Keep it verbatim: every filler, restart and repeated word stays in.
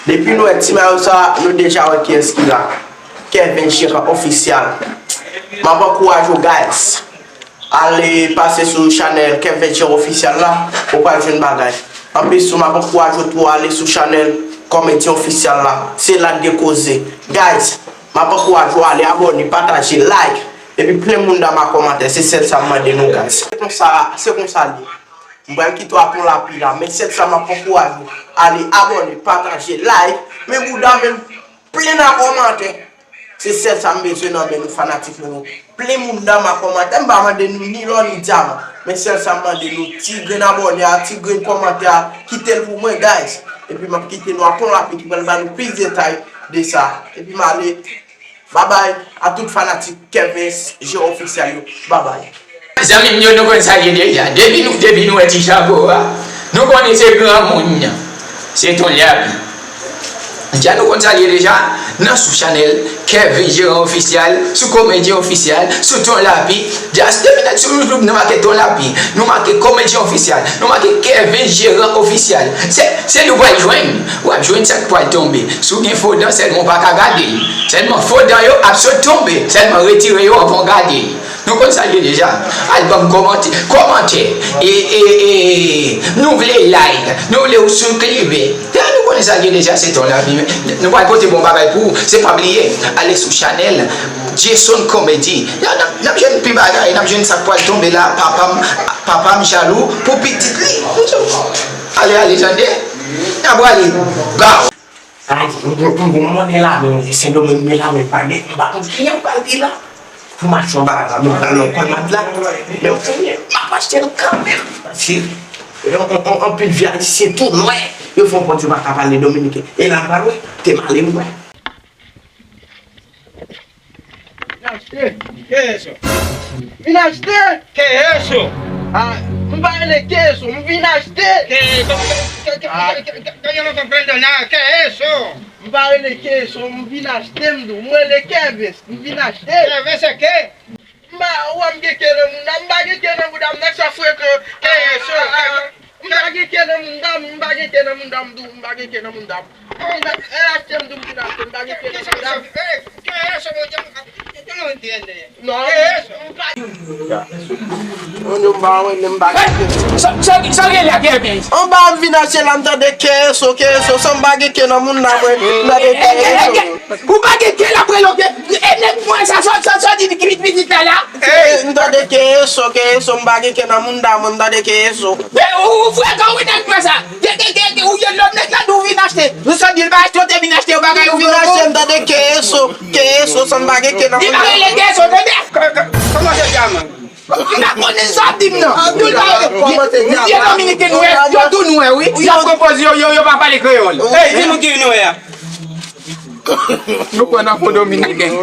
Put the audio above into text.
Depi nou wè ti mayo sa, nou deja wè kiyès ki la. Kevin Jeran Ofisyal. M ap ankouraje w, guys. Ale pase sou chanèl Kevin Jeran Ofisyal la, ou pral jwenn bagay. Anplis tou, m ap ankouraje w tou ale sou chanèl Kòmedyen Ofisyal la. Se la n gen koze. Guys, m ap ankouraje w ale abòne, pataje, like. Epi plen moun dan ma kòmantè. Se sèl sa m mande nou, guys. Se konsa, se konsa l ye. M pral kite w ak yon lapli la, men sèl sa m ap ankouraje w, ale abòne, pataje, like, men bouda men plen nan kòmantè. Se sèl sa m bezwen nan men nou fanatik mwen yo. Plen moun dan ma kòmantè, m pa mande nou ni lò ni dyaman, men sèl sa m mande nou, ti grenn abòne a, ti grenn kòmantè a, kite l pou mwen, guys. Epi m ap kite nou ak yon lapli ki pral ba nou plis detay de sa. Epi m ale. Babay a tout fanatik Kevens Jean Ofisyal yo. Babay. Zanmi m yo, nou konn sa l ye deja. Depi nou, depi nou wè ti chapo a, nou konnen se granmoun nan. Se ton lapi. Deja nou konn sa l ye deja. Nan sou chanèl Kevens Jean Ofisyal, sou Kòmedyen Ofisyal, sou ton lapi. Deja depi nèg sou YouTube, nou make ton lapi. Nou make Kòmedyen Ofisyal. Nou make Kevens Jean Ofisyal. Se, se li w pral jwenn. W ap jwenn sa k pral tonbe. Si w gen fo dan, sèlman w pa ka gade l. Sèlman fo dan yo ap sot tonbe. Sèlman retire yo anvan w gade l. Nou konn sa l ye deja. Al ban m kòmantè. Kòmantè. E, e, e, nou vle like. Nou vle w sou klibe. Deja nou konnen sa l ye deja, se ton lavi. Nou pral pote bon bagay pou ou. Se pa bliye. Ale sou chanèl Jason Comedy. N ap, n ap jwenn pi bagay. N ap jwenn sa k pral tonbe la. Papa m, papa m jalou pou pitit li. Ale, ale, tande. N ap prale. Baw. Sa di, m gon, m gon monnen la, men Sendomeng, men la, men pa gen, m pa konn kijan m pral di la. Pou m achte yon bagay la, men m pral nan kòmand la. Men w konnen, m ap achte l kanmenm. Paske, yon, yon, yon, anpil vye ayisyen tou nwè. Yo fè yon pòt yo pa ka pale dominiken. E la m pral wè, te m ale m wè. Vin achte. Keyeso. Vin achte. Keyeso. Ah, m pa rele Keyeso, m vin achte. Keyeso. Ke, ke, ke, ke, ke, ke, ke, ke, ke, ke, Keyeso. M pa rele Keyeso, m vin achte, m di w. M rele Kevens, m vin achte. Kevens se ke? M pa, ou wè m gen ke nan mouda m, m pa gen ke nan mouda m, nèg sa frekan. Keyeso. M pa gen ke nan mouda m, m pa gen ke nan mouda m, di w, m pa gen ke nan mouda m. Vin achte m, di w m vin achte, m pa gen ke nan mouda m. Non. Moun yo m pa wè, men m pa gen ke. Sa, sa, sa gen la, Kevens? Anba m vin achte la, m tande keyeso, keyeso, san m pa gen ke nan mouda mwen, m tande keyeso. Ou pa gen ke l ap rele w ke, e nèg mwen sa, sa, sa, sa di pitit la la? Eh, m tande keyeso, keyeso, m pa gen ke nan mouda mwen, m tande keyeso. Men ou, ou frekan wi nèg mwen sa. Ke, ke, ke, ke, ou ye lòt nèg la di w vin achte. Ou sa di l pa achte, ou te vin achte yon bagay ou vin achte, m tande keyeso, keyeso, san m pa gen ke nan mouda mwen. Li pa rele keyeso, tande? Kòman se dyaman? Ou pa konnen sa w ap di m nan. Tout bagay. Vye dominiken nwè, yo tou nwè wi. Y ap konpoze, yo, yo, yo pa pale kreyòl. Ey, di nou ki nwè a. Nou kwè nan fo dominiken.